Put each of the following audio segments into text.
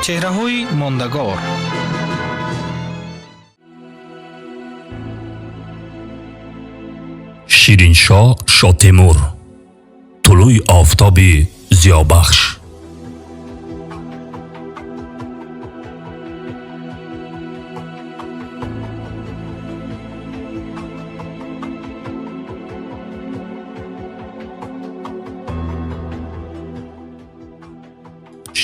Чеҳраҳои мондагор. Шириншоҳ Шотемур, тулӯи офтоби зиёбахш.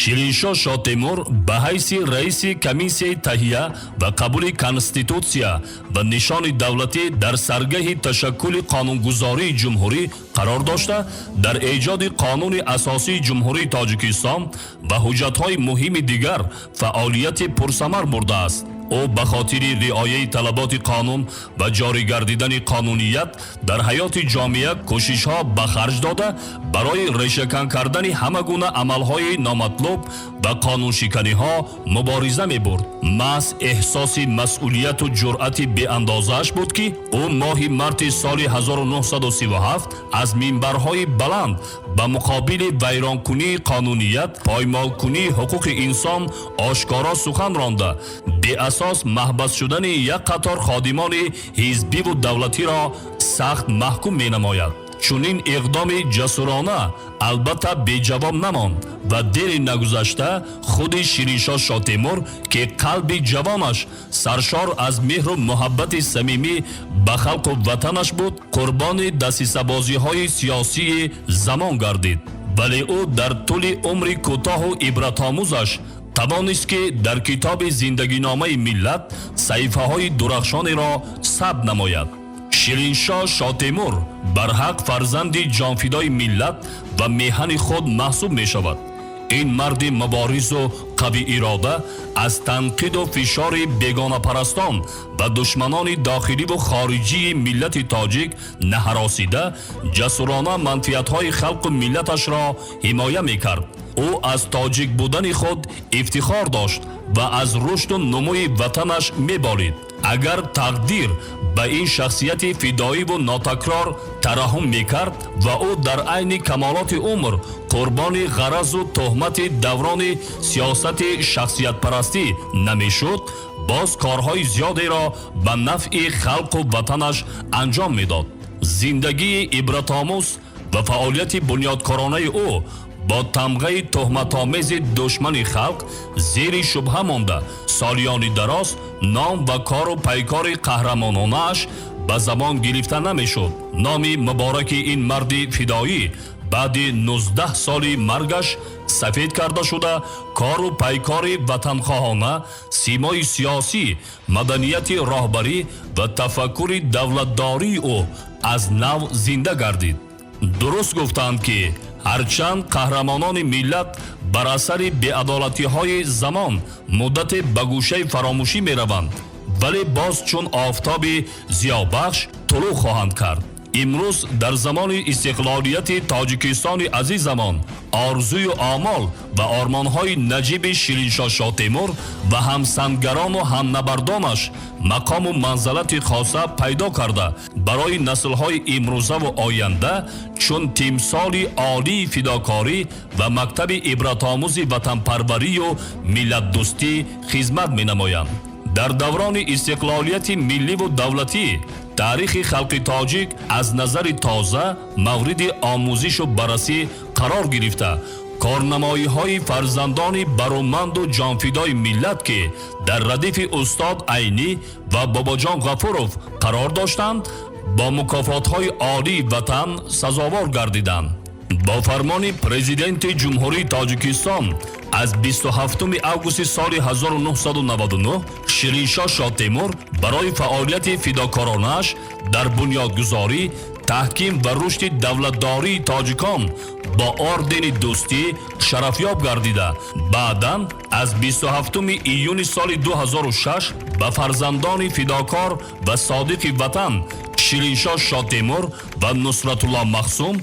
Шириншоҳ Шотемур ба ҳайси раиси комиссияи таҳия ва қабули конститутсия ва нишони давлатӣ дар саргаҳи ташаккули қонунгузории ҷумҳурӣ қарор дошта, дар эҷоди қонуни асосии Ҷумҳурии Тоҷикистон ва ҳуҷҷатҳои муҳими дигар фаъолияти пурсамар бурдааст. Ӯ ба хотири риояи талаботи қонун ва ҷорӣ гардидани қонуният дар ҳаёти ҷомеа кӯшишҳо ба харҷ дода, барои решакан кардани ҳама гуна амалҳои номатлуб ва қонуншиканиҳо мубориза мебурд. Маҳз эҳсоси масъулияту ҷуръати беандозааш буд, ки ӯ моҳи марти соли 1937 аз минбарҳои баланд ба муқобили вайронкунии қонуният, поймолкунии ҳуқуқи инсон ошкоро сухан ронда, беасос маҳбас шудани як қатор ходимони ҳизбиву давлатиро сахт маҳкум менамояд. Чунин иқдоми ҷасурона албатта беҷавоб намонд ва дери нагузашта худи Шириншоҳ Шотемур, ки қалби ҷавонаш саршор аз меҳру муҳаббати самимӣ ба халқу ватанаш буд, қурбони дасисабозиҳои сиёсии замон гардид. Вале ӯ дар тӯли умри кӯтоҳу ибратомӯзаш тавонист, ки дар китоби зиндагиномаи миллат саҳифаҳои дурахшонеро сабт намояд. Шириншоҳ Шотемур барҳақ фарзанди ҷонфидои миллат ва меҳани худ маҳсуб мешавад. Ин марди муборизу қавиирода аз танқиду фишори бегонапарастон ва душманони дохиливу хориҷии миллати тоҷик наҳаросида, ҷасурона манфиатҳои халқу миллаташро ҳимоя мекард. Ӯ аз тоҷик будани худ ифтихор дошт ва аз рушду нумӯи ватанаш меболид. Агар тақдир ба ин шахсияти фидоиву нотакрор тараҳҳум мекард ва ӯ дар айни камолоти умр қурбони ғаразу туҳмати даврони сиёсати шахсиятпарастӣ намешуд, боз корҳои зиёдеро ба нафъи халқу ватанаш анҷом медод. Зиндагии ибратомӯз ва фаъолияти бунёдкоронаи ӯ бо тамғаи туҳматомези душмани халқ зери шубҳа монда, солиёни дароз ном ва кору пайкори қаҳрамононааш ба забон гирифта намешуд. Номи мубораки ин марди фидоӣ баъди 19 соли маргаш сафед карда шуда, кору пайкори ватанхоҳона, симои сиёсӣ, маданияти роҳбарӣ ва тафаккури давлатдории ӯ аз нав зинда гардид. Дуруст гуфтанд, ки ҳарчанд қаҳрамонони миллат бар асари беадолатиҳои замон муддате ба гӯшаи фаромӯшӣ мераванд, вале боз чун офтоби зиёбахш тулӯъ хоҳанд кард. Имрӯз дар замони истиқлолияти Тоҷикистони азизамон орзую омол ва ормонҳои наҷиби Шириншоҳ Шотемур ва ҳамсангарону ҳамнабардонаш мақому манзалати хоса пайдо карда, барои наслҳои имрӯзаву оянда чун тимсоли олии фидокорӣ ва мактаби ибратомӯзи ватанпарварию миллатдӯстӣ хизмат менамоянд. Дар даврони истиқлолияти милливу давлатӣ таърихи халқи тоҷик аз назари тоза мавриди омӯзишу баррасӣ қарор гирифта, корнамоиҳои фарзандони бароманду ҷонфидои миллат, ки дар радифи устод Айнӣ ва Бобоҷон Ғафуров қарор доштанд, бо мукофотҳои олии ватан сазовор гардиданд. Бо фармони Президенти Ҷумҳурии Тоҷикистон аз 27 августи соли 1999 Шириншоҳ Шотемур барои фаъолияти фидокоронааш дар бунёдгузорӣ, таҳким ва рушди давлатдории тоҷикон бо ордени Дӯстӣ шарафёб гардида, баъдан аз 27 июни соли 2006 ба фарзандони фидокор ва содиқи ватан Шириншоҳ Шотемур ва Нусратулло Махсум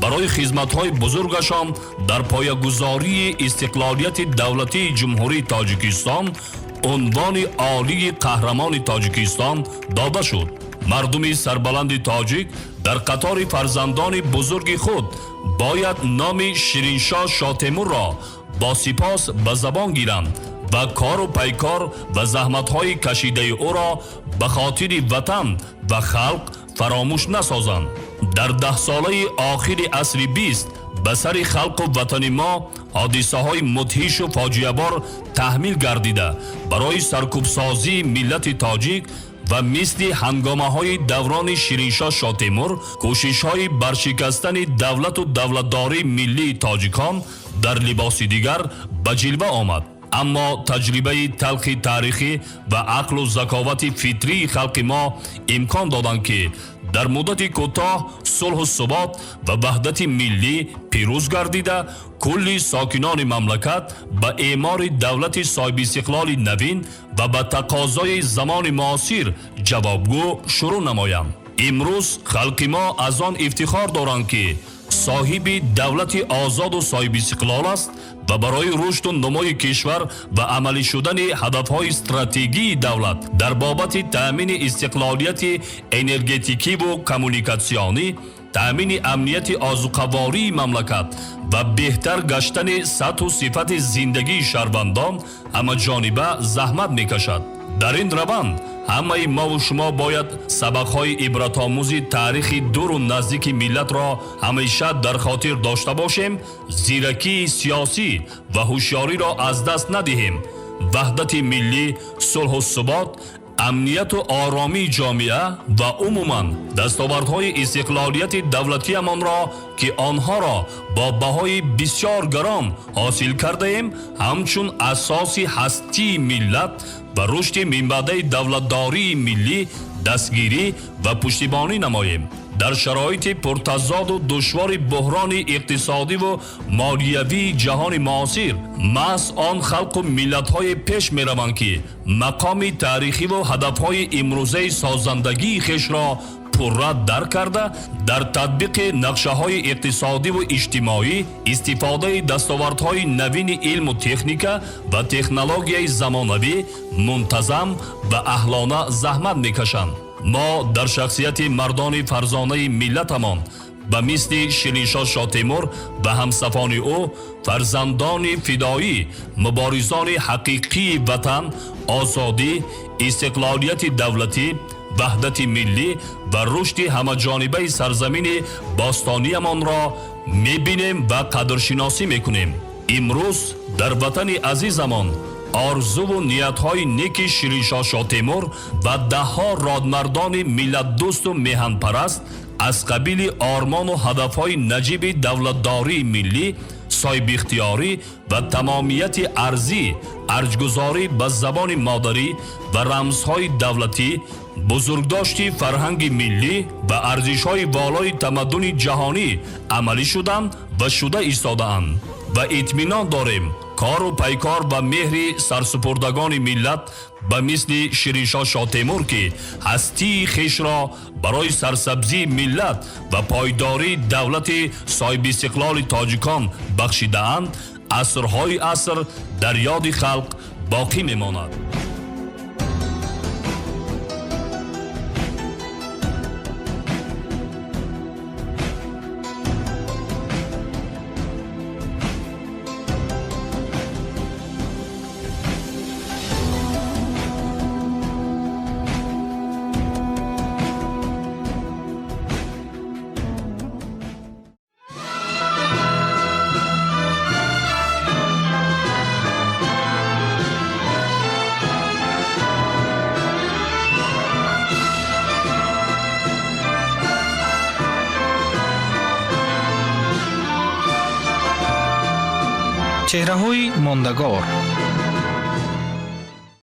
барои хизматҳои бузургашон дар поягузории истиқлолияти давлатии Ҷумҳурии Тоҷикистон унвони олии Қаҳрамони Тоҷикистон дода шуд. Мардуми сарбаланди тоҷик дар қатори фарзандони бузурги худ бояд номи Шириншоҳ Шотемурро бо сипос ба забон гиранд ва кору пайкор ва заҳматҳои кашидаи ӯро ба хотири ватан ва халқ фаромӯш насозанд. Дар даҳсолаи охири асри 20 ба сари халқу ватани мо ҳодисаҳои мудҳишу фоҷиабор таҳмил гардида, барои саркӯбсозии миллати тоҷик ва мисли ҳангомаҳои даврони Шириншоҳ Шотемур кӯшишҳои баршикастани давлату давлатдории миллии тоҷикон дар либоси дигар ба ҷилва омад. Аммо таҷрибаи талхи таърихӣ ва ақлу заковати фитрии халқи мо имкон доданд, ки дар муддати кӯтоҳ сулҳу субот ва ваҳдати миллӣ пирӯз гардида, кулли сокинони мамлакат ба эъмори давлати соҳибистиқлоли навин ва ба тақозои замони муосир ҷавобгӯ шурӯъ намоянд. Имрӯз халқи мо аз он ифтихор доранд, ки соҳиби давлати озоду соҳибистиқлол аст ва барои рушду нумӯи кишвар ва амалӣ шудани ҳадафҳои стратегии давлат дар бобати таъмини истиқлолияти энергетикиву коммуникатсионӣ, таъмини амнияти озуқавории мамлакат ва беҳтар гаштани сатҳу сифати зиндагии шаҳрвандон ҳамаҷониба заҳмат мекашад. Дар ин раванд ҳамаи мову шумо бояд сабақҳои ибратомӯзи таърихи дуру наздики миллатро ҳамеша дар хотир дошта бошем, зиракии сиёсӣ ва ҳушёриро аз даст надиҳем, ваҳдати миллӣ, сулҳу субот, амнияту оромии ҷомеа ва умуман дастовардҳои истиқлолияти давлатиамонро, ки онҳоро бо баҳои бисёр гарон ҳосил кардаем, ҳамчун асоси ҳастии миллат ва рушди минбаъдаи давлатдории миллӣ дастгирӣ ва пуштибонӣ намоем. Дар шароити пуртазоду душвори буҳрони иқтисодиву молиявии ҷаҳони муосир маҳз он халқу миллатҳое пеш мераванд, ки мақоми таърихиву ҳадафҳои имрӯзаи созандагии хешро пурра дарк карда, дар татбиқи нақшаҳои иқтисодиву иҷтимоӣ истифодаи дастовардҳои навини илму техника ва технологияи замонавӣ мунтазам ва аҳлона заҳмат мекашанд. Мо дар шахсияти мардони фарзонаи миллатамон ба мисли Шириншоҳ Шотемур ва ҳамсафони ӯ фарзандони фидоӣ, муборизони ҳақиқии ватан, озодӣ, истиқлолияти давлатӣ, ваҳдати миллӣ ва рушди ҳамаҷонибаи сарзамини бостониямонро мебинем ва қадршиносӣ мекунем. Имрӯз дар ватани азизамон орзуву ниятҳои неки Шириншоҳ Шотемур ва даҳҳо родмардони миллатдӯсту меҳанпараст аз қабили ормону ҳадафҳои наҷиби давлатдории миллӣ, соҳибихтиёрӣ ва тамомияти арзӣ, арҷгузорӣ ба забони модарӣ ва рамзҳои давлатӣ, бузургдошти фарҳанги миллӣ ва арзишҳои волои тамаддуни ҷаҳонӣ амалӣ шуданд ва шуда истодаанд. Ва итминон дорем, кору пайкор ва меҳри сарсупурдагони миллат ба мисли Шириншоҳ Шотемур, ки ҳастии хешро барои сарсабзии миллат ва пойдории давлати соҳибистиқлоли тоҷикон бахшидаанд, асрҳои аср дар ёди халқ боқӣ мемонад. Чеҳраҳои мондагор.